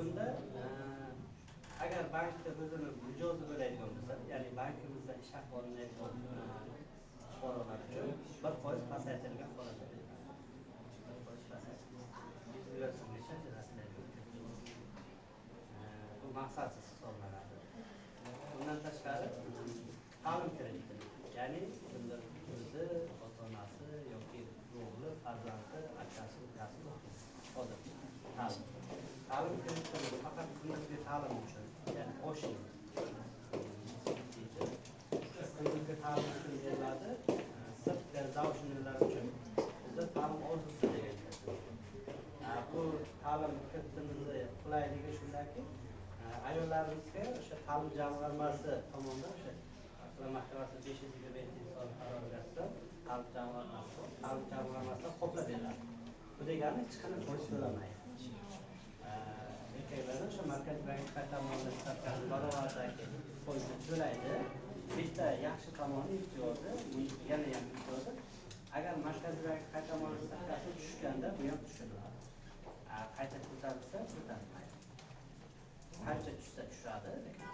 Bunda agar bankda o'zini mijozi bo'ladigan bo'lsa, ya'ni bankimizda ish haqi olinadigan fuqarolar uchun 1% pasaytirilgan holatda beriladi. 1% pasaytirilgan. 100 million so'mgacha ajratiladi. Bu maqsadsiz hisoblanadi. Bundan tashqari, ta'lim krediti, ya'ni kimdir o'zi, ota onasi yoki o'g'li, farzandi, akasi, ukasi o'qiydi hozir ta'lim kreditini faqat kunduzgi ta'lim uchun, ya'ni OShI deydi, kunduzgi ta'lim uchun beriladi. Sirtqi заочный lar uchun bizda Ta'lim orzusi degan kredit. Bu ta'lim kreditimizni qulayligi shundaki, ayollarimizga o'sha ta'lim jamg'armasi tomonidan, o'sha Vazirlar Mahkamasi 527-son qaroriga asosan ta'lim jamg'armasi bor. Ta'lim jamg'armasidan qoplab beriladi. Bu degani hech qanday foiz to'lamaydi. Erkaklardan o'sha Markaziy bank qayta muomala stavkasi barobaridagi foizni to'laydi. Bitta yaxshi tomoni, imtiyozi, bu yana ham imtiyozi, agar Markaziy bank qayta muomala stavkasi tushganda, bu ham tushiriladi. Qayta ko'tarilsa, ko'tarilmaydi. Qancha tushsa tushadi, lekin